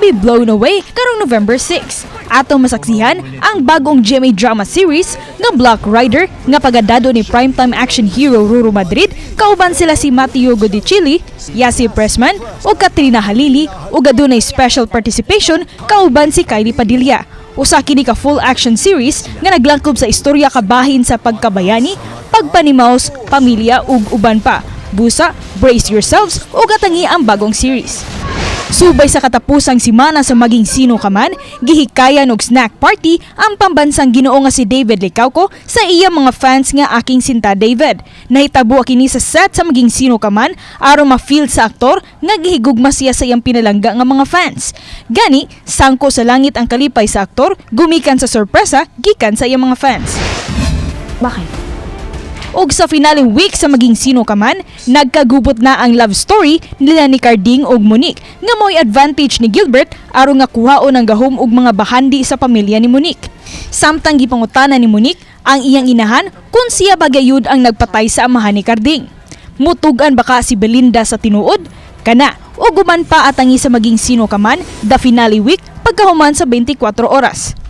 be blown away karong November 6. Atong masaksihan ang bagong GMA drama series nga Black Rider nga pagadado ni primetime action hero Ruru Madrid kauban sila si Matteo Guidicelli, Yassi Pressman ug Katrina Halili ug adunay special participation kauban si Kylie Padilla. Usa kini ka full action series nga naglangkob sa istorya kabahin sa pagkabayani, pagpanimaos, pamilya ug uban pa. Busa, brace yourselves ug atangi ang bagong series. Subay sa katapusang simana sa Maging Sino Ka Man, gihikayan og snack party ang pambansang Ginoo nga si David Licauco sa iya mga fans nga Aking Sinta David. Nahitabo kini sa set sa Maging Sino Ka Man aron ma-feel sa aktor nga gihigugma siya sa iyang pinalangga nga mga fans. Gani, sangko sa langit ang kalipay sa aktor gumikan sa sorpresa gikan sa iyang mga fans. Bakit? Ug sa finale week sa Maging Sino Ka Man, nagkagubot na ang love story nila ni Carding ug Monique nga mo'y advantage ni Gilbert aron nga kuhaon ang gahom ug mga bahandi sa pamilya ni Monique. Samtang gipangutana ni Monique ang iyang inahan kung siya ba gayud ang nagpatay sa amahan ni Carding. Mutugan ba ka si Belinda sa tinuod? Kana, ug uban pa atangi sa Maging Sino Ka Man, the finale week pagkahuman sa 24 oras.